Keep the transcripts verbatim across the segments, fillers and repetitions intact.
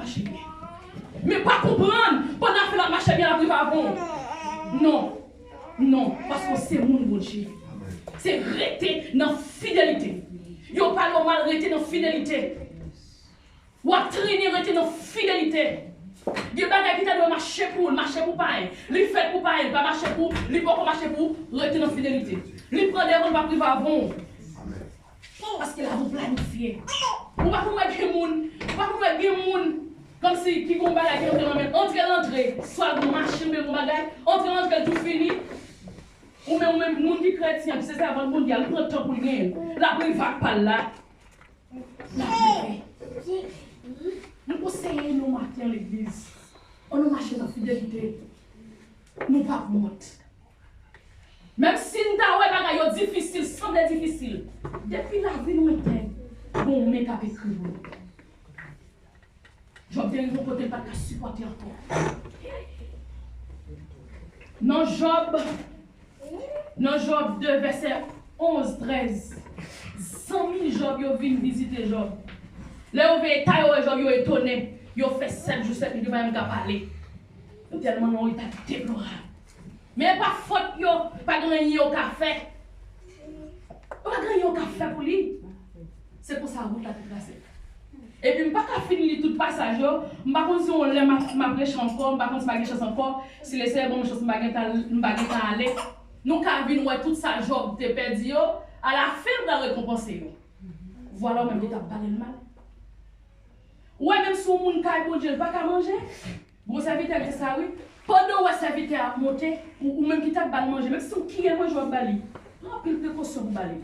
mache byen. Men pa konprann, pandan afè l ap mache byen, l ap rive avan w. Non. Non, paske w se moun Bondye. Se rete nan fidelite. Yo pale w mal, rete nan fidelite. W ap trennen, rete nan fidelite. Gen bagay ki ta dwe mache pou ou, l mache pou pa l. Li fèt pou pa l, li pa mache pou ou, li poko mache pou ou, rete nan fidelite. Li pran devan, l p ap rive avan w. Paske lavi w planifye. Ou pa konn wè gen moun, ou pa konn wè gen moun, kòmsi ki gon bagay ki antre nan men l, antre l antre, swa gon machin oubyen gon bagay, antre l antre l tou fini. Ou menm, ou menm, moun ki kretyen, ki se sèvant Bondye a, li pran tan pou l genyen l. L ap rive ak pa l la. L ap rive. M konseye nou maten an legliz, ann nou mache nan fidelite. Nou p ap wont. Menm si n ta wè bagay yo difisil, sanble difisil, depi lavi nou entèg, gon men k ap ekri pou nou. Jòb te rive yon kote l pa t ka sipòte ankò. Nan Jòb, nan Jòb de, vèsè onz, trèz, zanmi Jòb yo vin vizite Jòb. Lè yo veye eta yo wè Jòb, yo etone. Yo fè sèt jou, sèt nuit, yo pa menm ka pale. Yo tèlman nan yon eta deplorab. Men pa fòt yo, pa gen anyen yo ka fè. Yo pa gen anyen yo ka fè pou li. Se konsa wout la te trase. Epi m pa ka fin li tout pasaj yo, m pa konn si yon lè m ap, m ap gen chans ankò, m pa konn si m pa gen chans ankò, si Lesenyè ban mwen chans m pa gen tan, m pa gen tan ale. Nou ka vin wè tout sa Jòb te pèdi yo, alafen l pral rekonpanse yo. Vwala w menm ki t ap pale l mal. Ou wè menm si yon moun kay Bondye, l pa ka manje. Gon sèvitè ki di sa wi. Pandan w wè sèvitè a ap monte, ou, ou menm ki t ap ba l manje, menm si se yon kiyè manje w ap ba li, pran anpil prekosyon pou ba li.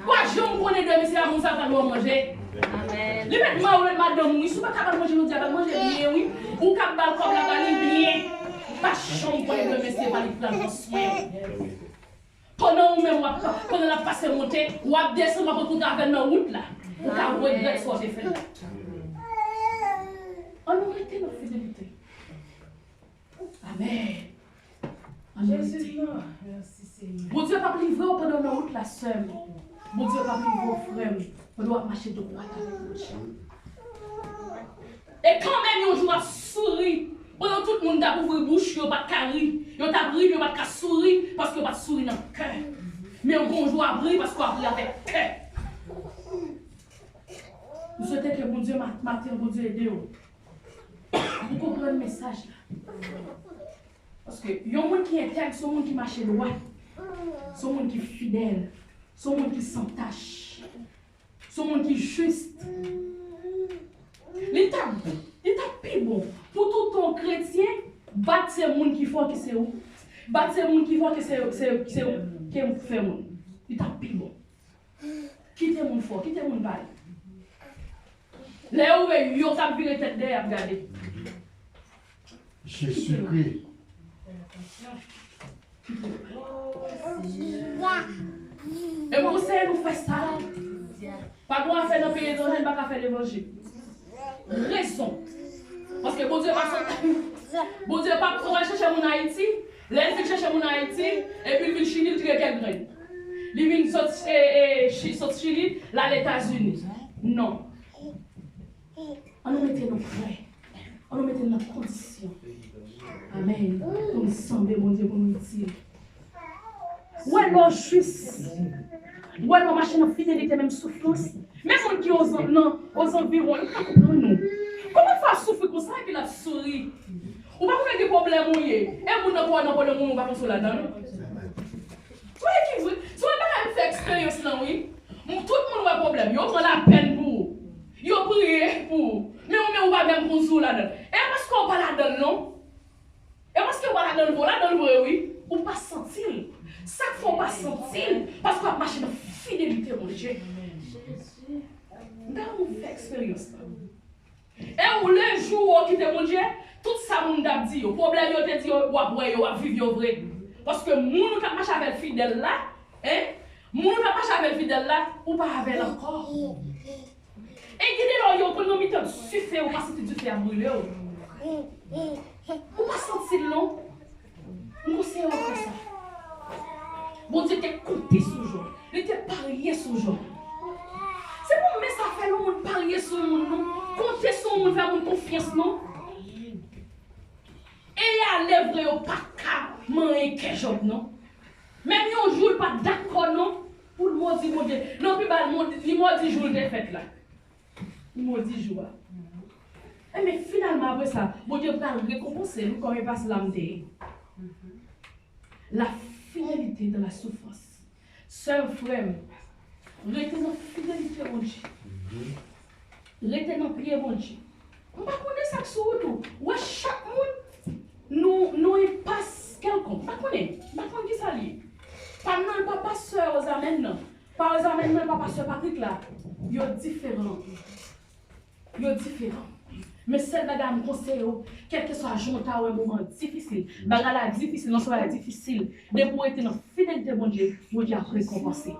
Pa janm konnen demen se a moun sa pral ba w manje. Li mèt mawon l madanm ou wi, si w pa ka ba l manje jodi a, ba l manje byen wi. Ou k ap ba l kòb la, ba li byen. Pa janm konnen demen se pa li k pral pran swen w. Pandan ou menm w ap, pandan l ap pase monte, w ap desann, w ap rankontre avè l nan wout la. Ou ka regrèt sa w te fè l la. Ann nou rete nan fidelite. Amèn. Ann nou rete. Bondye p ap livre w pandan w nan wout la, sè m. Bondye p ap livre w, frè m, pandan w ap mache dwat avèk Bondye. E kanmenm yon jou w ap souri. Pandan tout moun t ap ouvri bouch yo, yo pa t ka ri. Yo t ap ri, men yo pa t ka souri, paske yo pa t souri nan kè. Men yon jou w ap ri, paske w ap ri avèk kè. M swete ke Bondye, ma-, maten, Bondye ede w pou konprann mesaj la. Paske yon moun ki entèg, se yon moun ki mache dwat. Se yon moun ki fidèl. Se yon moun ki san tach. Se yon moun ki jis. Li t ap, li t ap pi bon pou toutan yon kretyen bat se moun ki fò ke se ou. Bat se moun ki fò ke se, se, se ou ke ou fè moun. Li t ap pi bon. Kite moun fò, kite moun pale. Lè ou wè yo k ap vire tèt dèyè ap gade. Jezikri. E m konseye nou fè sa. Pa gen afè nan peyi etranjè, n pa ka fè levanjil. Rezon. Paske Bondye pa sot, Bondye pa, ou al chèche moun Ayiti, lè l fin chèche moun Ayiti, epi l vin Chili, l tire kèk grenn. Li vin sot, e, e, Chi-, sot Chili, l al Etazini. Non. Ann nou mete nou prè. Ann nou mete n nan kondisyon. Amèn. Pou nou sanble Bondye, pou nou itil. Wè lè w jis. Wè lè w mache nan fidelite, menm soufrans. Men moun ki ozan-, nan, ozanviwon, yo pa konprann ou. Kòman fè w soufri konsa epi l ap souri? Ou pa konnen ki pwoblèm ou ye. E moun nan pou wè nan pwoblèm ou, ou pa panse w ladan l. Ou wè ki vre? Se yon bagay m fè eksperyans lan, wi. M, tout moun wè pwoblèm. Yo pran lapèn pou ou. Yo priye pou ou. Men ou menm ou pa menm konn si w ladan l. E paske w pa ladan l, non. E paske w pa ladan l vre, w ladan l vre, wi. Ou pa santi l. Sa k fè w pa santi l, paske w ap mache nan fidelite Bondye. M ta renmen w fè eksperyans lan. E ou, le jou ou kite Bondye, tout sa moun t ap di yo, pwoblèm yo te di yo, w ap wè yo, w ap viv yo vre. Paske moun ou t ap mache avè l fidèl la, en, moun ou t ap mache avè l fidèl la, ou pa avè l ankò. E gen de lè w ye, ou pran nan mitan dife, ou pa santi dife a brile w. Ou pa santi l non. M konseye w fè sa. Bondye te konte sou Jòb. Li te parye sou Jòb. Se pou men sa fè yon moun parye sou yon moun non. Konte sou yon moun fè moun Konfyans non. E y ale vre, yo pa ka manyen kè Jòb non. Menm yon jou, l pa t dakò non pou l modi Bondye. Non, pi ba l modi, li modi jou l te fèt la. Li modi jou a. Enben, finalman, apre sa, Bondye pral rekonpanse l wi kòm e pa sila m te ye. La fidélité dans la souffrance. Sè m, frè m, rete nan fidelite Bondye. Rete nan pye Bondye. M pa konnen sa k sou wout ou. Ou wè, chak moun, nou, nou enpas kèlkonk. M pa konnen. M pa konn ki sa l ye. Pa m nan, l pa pastè Ozamèn nan. Pa Ozamèn nan, l pa pastè Patrick la. Yo diferan. Yo diferan. Men sèl bagay m konseye w, kèlkeswa jan w ta wè moman difisil, bagay la difisil, nan swa la difisil, depi w rete nan fidelite Bondye, Bondye ap rekonpanse.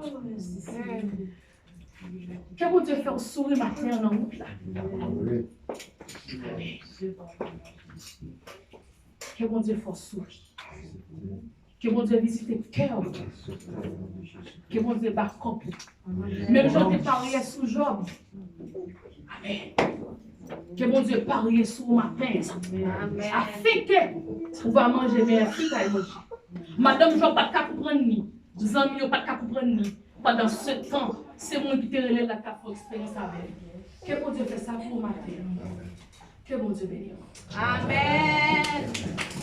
Ke Bondye fè w souri maten an nan wout la. Amen. Ke Bondye fè w souri. Ke Bondye vizite kè w. Ke Bondye bakòp ou. Menm jan te parye sou Jòb. Amen. Ke Bondye parye sou ou maten an. Amen. Afin ke ou va manje meyè fwi kay Bondye. Madanm Jòb pa t ka konprann li. Zanmi yo pa t ka konprann li. Pandan se tan, se moun ki te rele l la t ap fè eksperyans avè l. Ke Bondye fè sa pou ou maten an. Ke Bondye beni w. Amen.